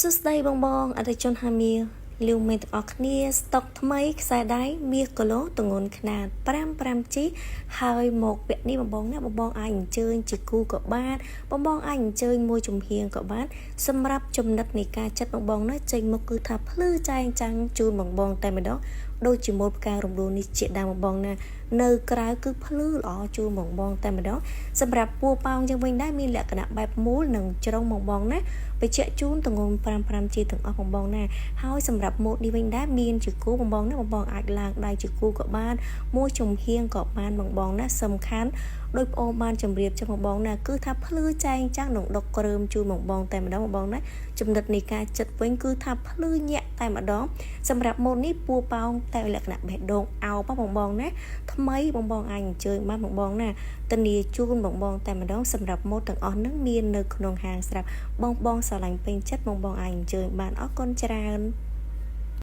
សួស្តីបងបងអតិថិជនហាមៀលាវមេទាំងអស់គ្នាស្តុកថ្មីខ្សែដៃមាសគីឡូទងន់ខ្នាត 55G ហើយមកវគ្គនេះបងបងណាបងបងអាចអញ្ជើញជាគូក៏បានបងបងអាចអញ្ជើញមួយចំហៀងក៏បានសម្រាប់ចំណិតនៃការចិត្តបងបងណាចេញមកគឺថាភ្លឺចែងចាំងជូនបងបងតែម្ដងដូចជាម៉ូតផ្ការំដួលនេះជាដើមបងបងណានៅក្រៅគឺភ្លឺល្អជូនបងបងតែម្ដងសម្រាប់ពួរប៉ោងយ៉ាងវិញដែរមានលក្ខណៈបែបមូលនិងជ្រុងបងបងណាបញ្ជាក់ជូនទងន់ 55G ទាំងអស់បងបងណាហើយសម្រាប់ម៉ូតនេះវិញដែរមានជាគូបងបងណាបងបងអាចឡើងដៃជាគូក៏បានមួយចំហៀងក៏បានបងបងណាសំខាន់ដោយប្អូនបានជម្រាបចឹងបងបងណាគឺថាភ្លឺចែងចាំងនឹងដុកក្រើមជូនបងបងតែម្ដងបងបងណាចំណិតនៃការចិត្តវិញគឺថាភ្លឺញាក់តែម្ដងសម្រាប់ម៉ូតនេះពួរប៉ោងតែលក្ខណៈបេះដូងអោបបងបងណាថ្មីបងបងអាចអញ្ជើញបានបងបងណាធានាជូនបងបងតែម្ដងសម្រាប់ម៉ូតទាំងអស់នឹងមាននៅក្នុងហាងស្រាប់បងបងស្រឡាញ់ពេញចិត្តបងបងអាចអញ្ជើញបានអរគុណច្រើន។